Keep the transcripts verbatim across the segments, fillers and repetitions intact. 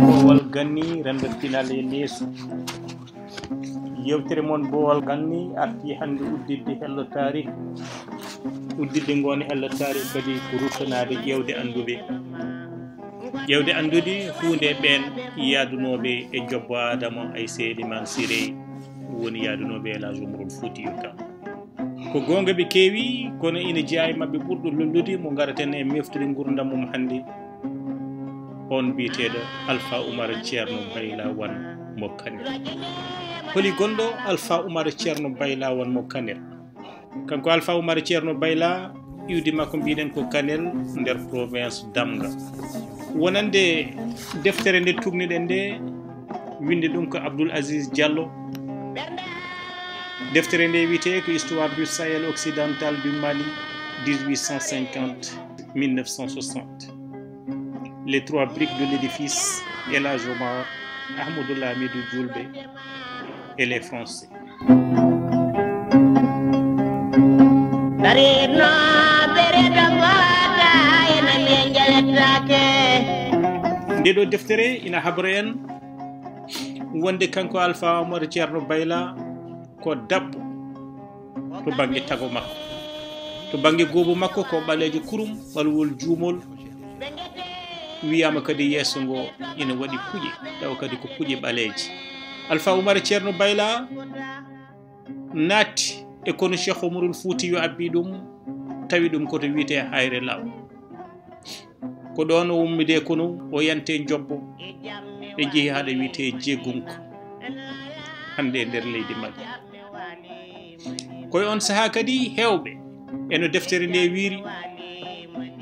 Boowal ganni, renndo pinal e leesu. Yewtere mon Boowal ganni arti hannde udditde hello taarih. Udditde ngoon hello taarih kadi ko ruttanaade ƴeewde annduɓe. Ƴeewde anndude huunde e ɓeen yaadunooɓe e jobbo Aadama Ayse Elimaan Siree woni yaadunooɓe El Hadj Umarul Fuutiyu Taal. Ko goonga ɓe keewi, kono ina jeyaa e maɓɓe ɓurɗo lollude mo ngareten e meftude nguurndam mum hannde, oon biyeteeɗo Alfa Umar Ceerno Bayla Wan mo Kanel. Holi gonɗo Alfa Umar Ceerno Bayla Wan mo Kanel? Kanko Alfa Umar Ceerno Bayla, iwdi makko mbiɗen ko Kanel nder province Damga. Wonande deftere nde tugniɗen nde, winde ɗum ko Abdoul Aziz Diallo. Deftere nde wiyetee ko Histoire du Sahel occidental du Mali, dix-huit cent cinquante, mille neuf cent soixante. Les trois briques de l'édifice, El Hadj Omar, Ahmadou Lamidou Diourbé et les Français. Nde ɗo deftere ina habra en wonde kanko Alfa Omar Ceerno Bayla ko dabbo to bannge tago makko. To bannge goobu makko ko ɓaleejo kurum, ɓalwol juumol. Wiyaama kadi yeeso ngo ina waɗi puƴe, tawa kadi ko puƴe ɓaleeje. Alfa Umar Ceerno Bayla naatti e konu Cheikh Umarul Fuutiyu abbi ɗum, tawi ɗum ko to wiyetee Hayre Law. Ko ɗoon o ummidee konu, o yanti e jobbo, ɓe njehi haa ɗo wiyetee Jeegunka, hannde e nder leydi Mali. Ko e oon sahaa kadi heewɓe, e no deftere nde wiyri,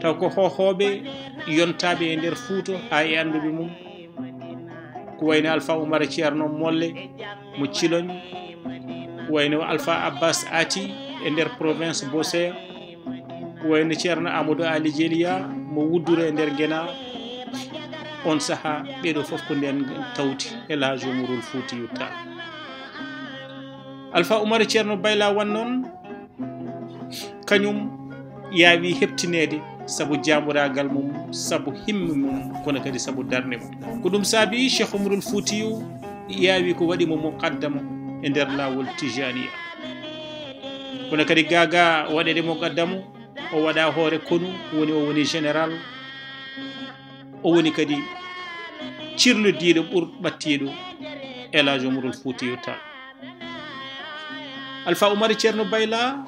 taw ko hoohooɓe yontaaɓe e nder Fuuta haa e annduɓe mum, ko wayno Alfa Umar Ceerno Molle mo Ciloñ, ko wayno Alfa Abbas Aati e nder province Boseya, ko wayno Ceerno Amadou Ali Jeliya mo Wudduru e nder Ngena. Oon sahaa, ɓee ɗoo fof ko ndeen tawti El Hadj Umarul Fuutiyu Taal. Alfa Umar Ceerno Bayla Wan noon, kañum yaawi heɓtineede sabu jaamoraagal mum, sabu himme mum, kono kadi sabu darnde mum. Ko ɗum saabi Cheikh Umarul Fuutiyu yaawi ko waɗi mo muqaddam e nder laawol Tijaniya. Kono kadi gaa gaa waɗeede muqaddamu, o waɗa hoore konu, woni o woni général, o woni kadi cirlodiiɗo ɓur ɓattiiɗo El Hadj Umarul Fuutiyu Taal. Alfa Umar Ceerno Bayla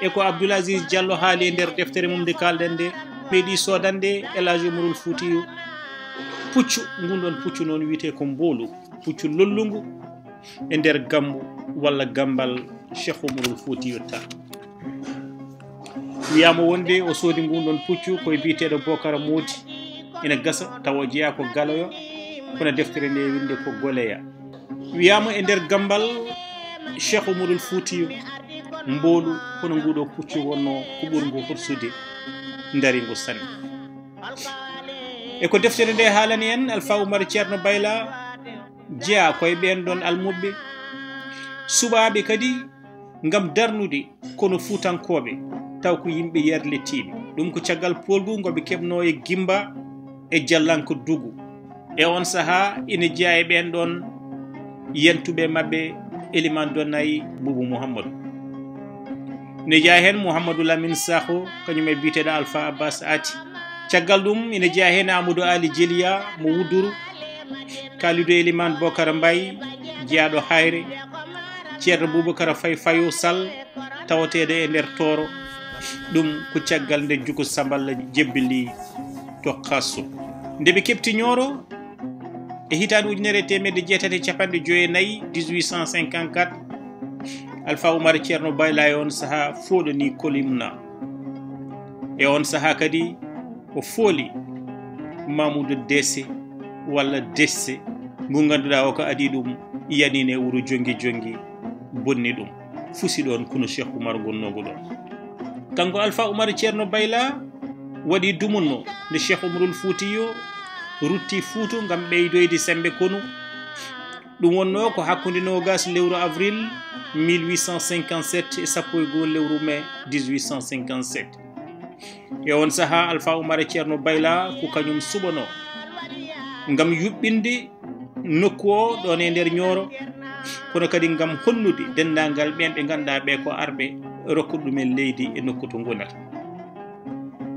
e ko Abdoul Aziz Diallo haali e nder deftere mum nde kaalɗen nde, meeɗi soodande El Hadj Umarul Fuutiyu puccu, ngun ɗon puccu noon wiyetee ko mboolu, puccu lollungu e nder gammu walla gambal Cheikh Umarul Fuutiyu Taal. Wiyaama wonde o soodi ngun ɗon puccu ko e biyeteeɗo Bokara Moodi. Ina gasa tawa o jeyaa ko Galoya, kono deftere nde winde ko Goleya. Wiyaama e nder gambal Cheikh Umarul Fuutiyu, mboolu hono nguɗo puccu wonno ko ɓurngu horsude, ndariingu sanne. E ko deftere nde haalani en, Alfa Umar Ceerno Bayla jeyaa ko e ɓeen ɗon almuɓɓe, suɓaaɓe kadi ngam darnude kono Fuutankooɓe, taw ko yimɓe yerlitiiɓe. Ɗum ko caggal poolgu ngo ɓe keɓnoo e Gimba e Jallanko Dugu. E oon sahaa ina jeyaa e ɓeen ɗoon yentuɓe maɓɓe Elimaan Donnayi Buubu Muhammadu. Ina jeyaa heen Muhammadu Lamin Sakho, kañum e biyeteeɗo Alfa Abbas Aati. Caggal ɗum ina jeyaa heen Amadou Ali Jeliya mo Wudduru, Kalidou Elimaan Bokara Mbaye, jeyaaɗo Hayre, Ceerno Bubakara Fay Fayo Sall, tawateeɗo e nder Tooro. Ɗum ko caggal nde Juku Samballa jebbili to Kaso. Nde ɓe keɓti Ñooro e hitaande ujunere e teemedde jeetati e capanɗe joy e nayi, dix-huit cent cinquante-quatre, Alfa Umar Ceerno Bayla e oon sahaa fooɗanii Kolimna. E oon sahaa kadi o fooli Mamoudou Dessé walla Dessé, ngu ngannduɗaa o ko adii ɗum, yaniine wuro Jonngi Jonngi, bonni ɗum, fusi ɗoon kunu Cheikh Oumar ngonnoogu ɗoon. Kanko Alpha Oumar Ceerno Bayla waɗi dumunno nde Cheikh Oumarul Fuutiyu rutti Fuuta ngam ɓeydoyde semmbe konu. Ɗum wonnoo ko hakkunde noogas lewru avril mille huit cent cinquante-sept e sappo e goo lewru mai dix-huit cent cinquante-sept. E oon sahaa, Alpha Oumar Ceerno Bayla ko kañum suɓanoo ngam yuɓɓinde nokku o ɗoon e nder Ñooro, kono kadi ngam honnude denndaangal ɓeen ɓe ngannduɗaa ɓee ko arɓe rokkude ɗumen leydi e nokku to ngonata.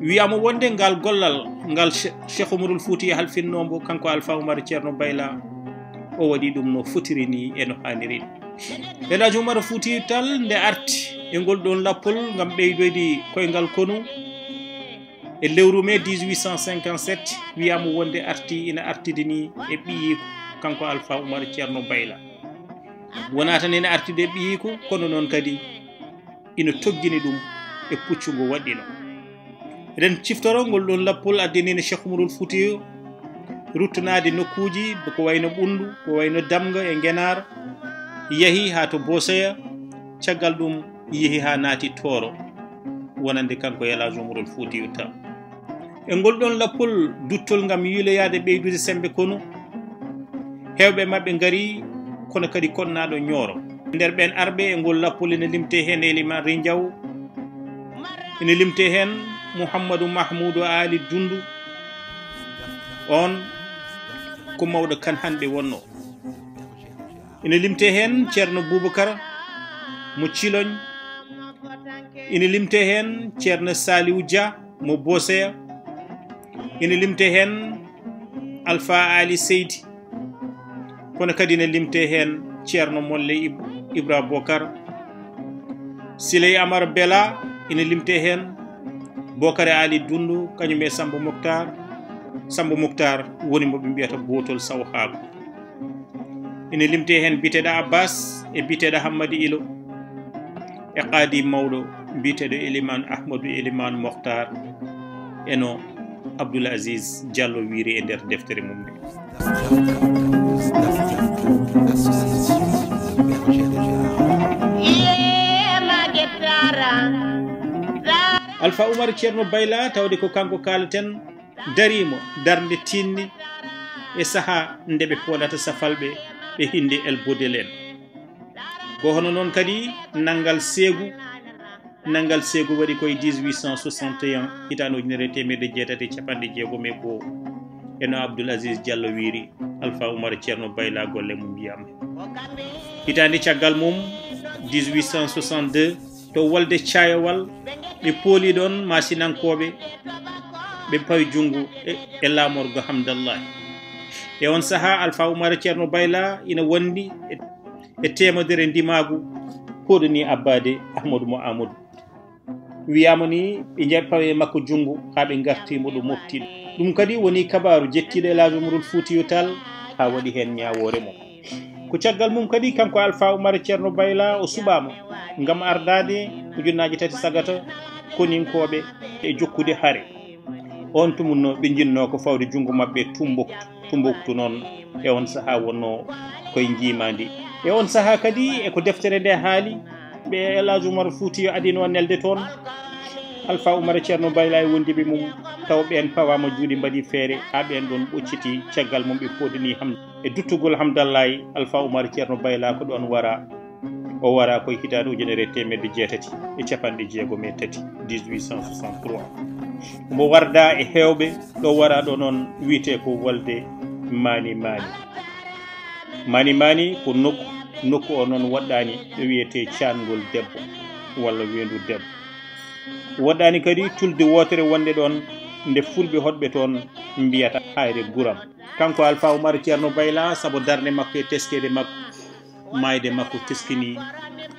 Wiyaama wonde ngal gollal ngal Che-, Cheikh Oumarul Fuuti halfinnoo mbo, kanko Alpha Oumar Ceerno Bayla, o waɗi ɗum no fotiri ni e no haaniri ni. El Hadj Oumar Fuuti Tall nde arti e ngol ɗoon lappol ngam ɓeydoyde koyngal konu e lewru mai dix-huit cent cinquante-sept, wiyaama wonde arti ina artidi ni e ɓiyiiko, kanko Alpha Oumar Ceerno Bayla. Wonaa tan ina artidi e ɓiyiiko, kono noon kadi ina toggini ɗum e puccu ngu waɗɗino. Eɗen ciftoro ngol ɗoon lappol addaniino Cheikh Oumarul Fuutiyu ruttunaade nokkuuji ko wayno Ɓunndu, ko wayno Damga e Ngenaar, yahi haa to Boosoya, caggal ɗum yehi haa naati Tooro, wonande kanko El Hadj Oumarul Fuutiyu Tall. E ngol ɗoon lappol duttol ngam yiiloyaade ɓeydude semmbe konu, heewɓe maɓɓe ngari, kono kadi konnaaɗo Ñooro. Nder ɓeen arɓe e ngol lappol ina limtee heen Elimaan Rinjaw, ina limtee heen Mouhamadou Mahmoudou Ali Dundu, oon ko mawɗo Kan Hanɓe wonnoo. Ina limtee heen Ceerno Boubacar mo Ciloñ, ina limtee heen Ceerno Saliou Dia mo Boosoya, ina limtee heen Alpha Ali Seydi, kono kadi ina limtee heen Ceerno Molle Ib-, Ibra Bokar, Siley Amar Bela, ina limtee heen Bokar Ali Dundu, kañum e Sambo Moktar. Sambo Moktar woni mo ɓe mbiyata gootol sawhaago. Ina limtee heen biyeteeɗo Abbas e biyeteeɗo Hammadi Ilo e qaadi mawɗo biyeteeɗo Elimaan Ahmadu Elimaan Mokhtar, e no Abdoul Aziz Diallo wiyri e nder deftere mum nde. Alpha Oumar Ceerno Bayla, tawde ko kanko kaalaten, dariima darnde tiiɗnde e sahaa nde ɓe poolata safalɓe, ɓe hinnde El Bodel en. Ko hono noon kadi nanngal seegu, nanngal seegu waɗi ko e dix-huit cent soixante et un, hitaande ujunere e teemedde jeetati e capanɗe jeegom e goo, e no Abdoul Aziz Diallo wiyri, Alpha Oumar Ceerno Bayla golle mum mbiyaama. Hitaande caggal mum, dix-huit cent soixante-deux, to wolde Caayowal, ɓe pooli ɗoon maasinankooɓe, ɓe pawi junngo e, e laamorgo Hamdallahi. E oon sahaa, Alpha Oumar Ceerno Bayla ina wondi e, e teemedere ndimaagu, pooɗnii abbaade Ahmadu mo Amadou. Wiyaama ni ɓe njaɓi pawi e makko junngo haa ɓe ngarti mo ɗo Mofti ɗo. Ɗum kadi woni kabaaru jettiiɗo El Hadj Oumarul Fuutiyu Tall, haa waɗi heen ñaawoore mum. Ko caggal mum kadi, kanko Alpha Oumar Ceerno Bayla, o suɓaama ngam ardaade ujunnaaji tati sagata koninkooɓe e jokkude hare. Oon tuma noon ɓe njinnoo ko fawde junngo maɓɓe Tumbuktu. Tumbuktu noon e oon sahaa wonnoo ko e njiimaandi. E oon sahaa kadi, e ko deftere nde haali, ɓe El Hadj Oumar Fuutiyu adinoo nelde toon, Alpha Oumar Ceerno Bayla e wondiiɓe mum, taw ɓeen pawaama juuɗe, mbaɗi feere haa ɓeen ɗoon ɓocciti. Caggal mum ɓe pooɗnii Ham-, e duttugol Hamdallahi, Alpha Oumar Ceerno Bayla ko ɗoon wara. O wara ko e hitaande ujunere e teemedde jeetati e capanɗe jeegom e tati, dix-huit cent soixante-trois. Omo warda e heewɓe, ɗo wara ɗo noon wiyetee ko wolde Mani Mani. Mani Mani ko nokku, nokku o noon woɗɗaani ɗo wiyetee Caangol Debbo walla Weendu Debbo. Woɗɗaani kadi tulde wootere wonde ɗoon nde fulɓe hoɗɓe toon mbiyata Hayre Guram. Kanko Alpha Oumar Ceerno Bayla, sabu darnde makko e teskeede makko, maayde makko teskinii,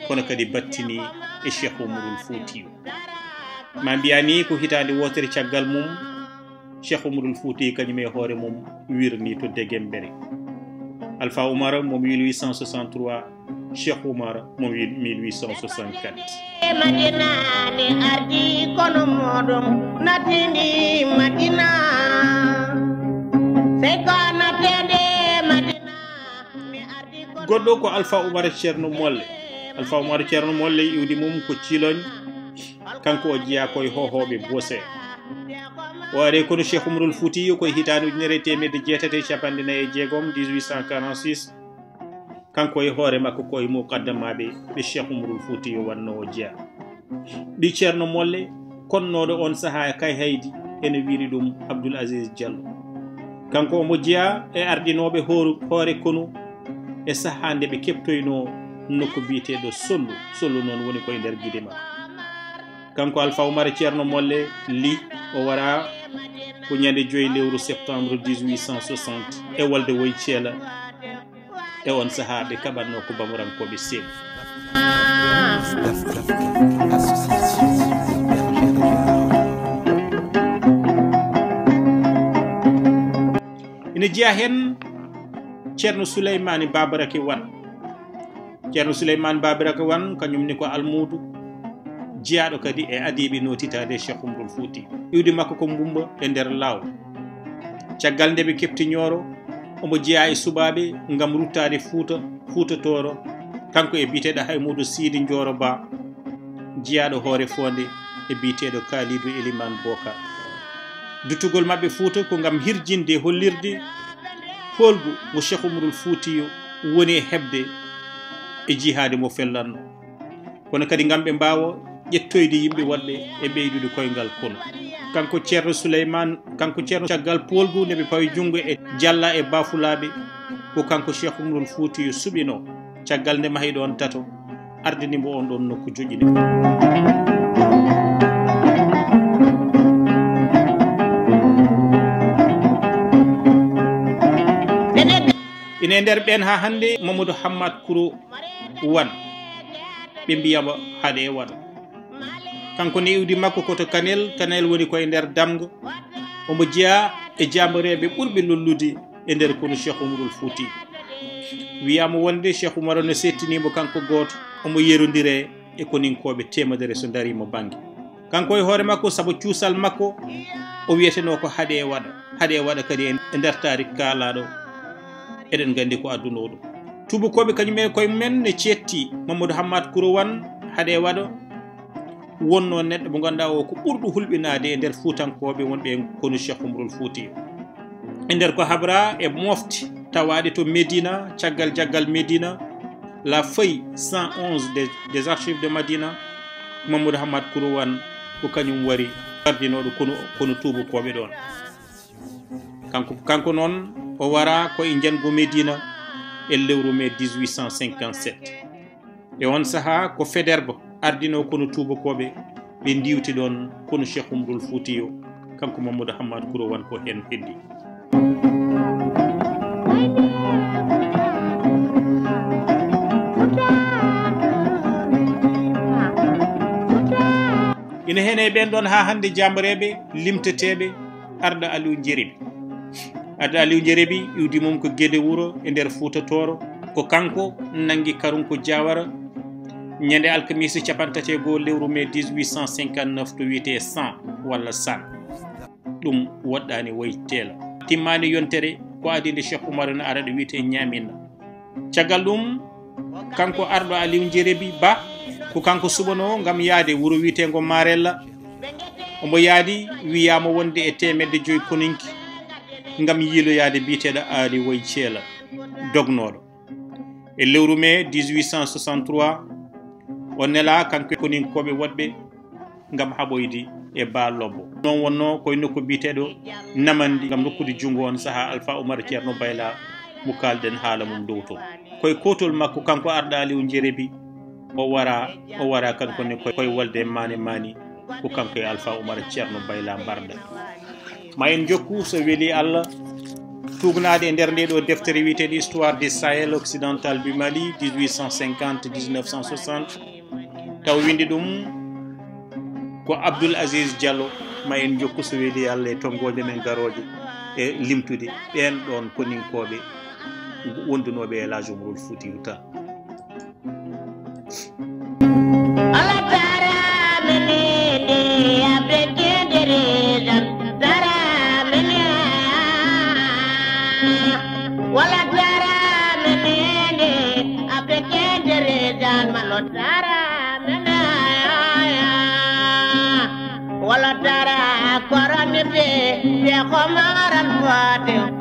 kono kadi battinii e Cheikh Oumarul Fuutiyu. Ma mbiyaa ni ko hitaande wootere caggal mum, Cheikh Oumarul Fuutiyu kañum e hoore mum wirnii to Degembere. Alpha Oumar mo mille huit cent soixante-trois, Cheikh Oumar mo mille huit cent soixante-quatre. Madina ne ardi kono moɗon natini Madina. Goɗɗo ko Alpha Oumar Ceerno Molle. Alpha Oumar Ceerno Molle, iwdi mum ko Ciloñ. Kanko o jeyaa ko e hohooɓe Bose. O ari e konu Cheikh Oumarul Foutiyou ko e hitaande ujunere e teemedde jeetati e capanɗe nayi e jeegom, dix-huit cent quarante-six. Kanko e hoore makko ko e muqaddamaaɓe ɓe Cheikh Oumarul Foutiyou wannoo o jeyaa. Ɓii Ceerno Molle, konnooɗo oon sahaa e Kayhaydi, ene wiyee ɗum Abdoul Aziz Diallo. Kanko omo jeyaa e ardinooɓe hooru-, hoore konu e sahaa nde ɓe keɓtoynoo nokku biyeteeɗo Sollu. Sollu noon woni ko e nder Gidema. Kanko Alpha Oumar Ceerno Molle Ly, o waraa ko ñande joy lewru septembre dix-huit cent soixante e Wolde Woy Ceela. E oon sahaa ɓe kaɓatnoo ko Bamurankooɓe Seeɗi. Ina jeyaa heen Ceerno Suleymaani Babarake Wan. Ceerno Suleymaani Babarake Wan, kañum ni ko almuudu, jeyaaɗo kadi e adiiɓe nootitaade e Cheikh Oumarul Fouti. Iwdi makko ko Mbumba e nder Laaw. Caggal nde ɓe keɓti Ñooro, omo jeyaa e suɓaaɓe ngam ruttaade Fuuta, Fuuta Tooro, kanko e biyeteeɗo Haymuudu Siidi Njooro Ba, jeyaaɗo Hoore Foonde, e biyeteeɗo Kaaliidu Elimaan Bookar. Duttugol maɓɓe Fuuta ko ngam hirjinde, hollirde poolgu mo Cheikh Oumarul Foutiyou woni e heɓde e jihaade mo fellannoo. Kono kadi ngam ɓe mbaawa ƴettoyde yimɓe woɗɓe e ɓeydude koyngal konu. Kanko Ceerno Suleymaan, kanko Ceerno, caggal poolgu nde ɓe pawi junngo e Jalla e Baafulaaɓe, ko kanko Cheikh Oumarul Foutiyou suɓinoo. Caggal nde mahi ɗoon tato, ardini mbo oon ɗoon nokku joƴƴini. Ine e nder ɓeen haa hannde Mamadou Hammat Kouro Wan, ɓe mbiya mo Haɗe Waɗo. Kanko ne iwdi makko ko to Kanel, Kanel woni ko e nder Damga. Omo jeyaa e jaambareeɓe ɓurɓe lollude e nder konu Cheikh Oumarul Fouti. Wiyaama wonde Cheikh Oumar no seettinii mo kanko gooto, omo yerondire e koninkooɓe teemedere so ndarii mo bannge. Kanko e hoore makko, sabu cuusal makko, o wiyetenoo ko Haɗe Waɗo. Haɗe Waɗo kadi e nder taarikh kaalaaɗo, eɗen nganndi ko adduno ɗum. Tuubakooɓe kañum en koye mumen ne ceetti Mamadou Hammat Kouro Wan, Haɗe Waɗo wonnoo neɗɗo mo ngannduɗaa o ko ɓurɗo hulɓinaade e nder Fuutankooɓe wonɓe e konu Cheikh Oumarul Fouti. E nder ko habraa e mofte tawaaɗe to Médina, caggal jaggal Médina, la feuille cent onze des, des archives de Madina, Mamadou Hammat Kouro Wan ko kañum wari ardinooɗo konu, konu tuubakooɓe ɗoon. Kanko, kanko noon o waraa ko e njanngu Médina e lewru mai dix-huit cent cinquante-sept. E oon sahaa ko Faidherbe ardinoo konu tuubakooɓe, ɓe ndiiwti ɗoon konu Cheikh Oumarul Foutiyou, kanko Mamadou Hammat Kouro Wan ko heen heddi. Ina heen e ɓeen ɗoon haa hannde jaambareeɓe limteteeɓe Arɗo Aliou Njerebi. Arɗo Aliou Njerebi iwdi mum ko Gede Wuro e nder Fuuta Tooro. Ko kanko nanngi Karunko Jawara ñande alkamiisa capanɗe tati e goo lewru mai dix-huit cent cinquante-neuf to wiyetee San walla San. Ɗum woɗɗaani woy teela. Timmaani yontere ko adii nde Cheikh Oumar ina ara ɗo wiyetee Ñaaminna. Caggal ɗum, kanko Arɗo Aliou Njerebi Ba, ko kanko suɓanoo ngam yahde wuro wiyeteengo Marella. Omo yahdi, wiyaama wonde e teemedde joy koninki ngam yiiloyaade biyeteeɗo Aali Woy Ceela dognooɗo. E lewru mai dix-huit cent soixante-trois, o nelaa kanko e koninkooɓe woɗɓe ngam haɓoyde e Ba Lobbo. Noon wonnoo ko e nokku biyeteeɗo Namandi ngam rokkude junngo oon sahaa Alfa Oumar Ceerno Bayla mo kaalɗen haala mum dow toon. Ko e kootol makko kanko Arɗo Aliou Njerebi o waraa, o waraa kanko ne ko e Wolde Maane Maani, ko kanko e Alfa Oumar Ceerno Bayla mbarda. Ma en njokku, so welii Allah, tuugnaade e nder ndee ɗoo deftere wiyeteende Histoire du Sahel occidental du Mali, dix-huit cent cinquante, dix-neuf cent soixante, taw winndi ɗum ko Abdoul Aziz Diallo. Ma en njokku, so welii Allah, e tonngooje men garooje e limtude ɓeen ɗoon koninkooɓe wondunooɓe e El Hadj Oumarul Foutiyou Tall. Tara mene aya, wala tara korani be, be komaran fati.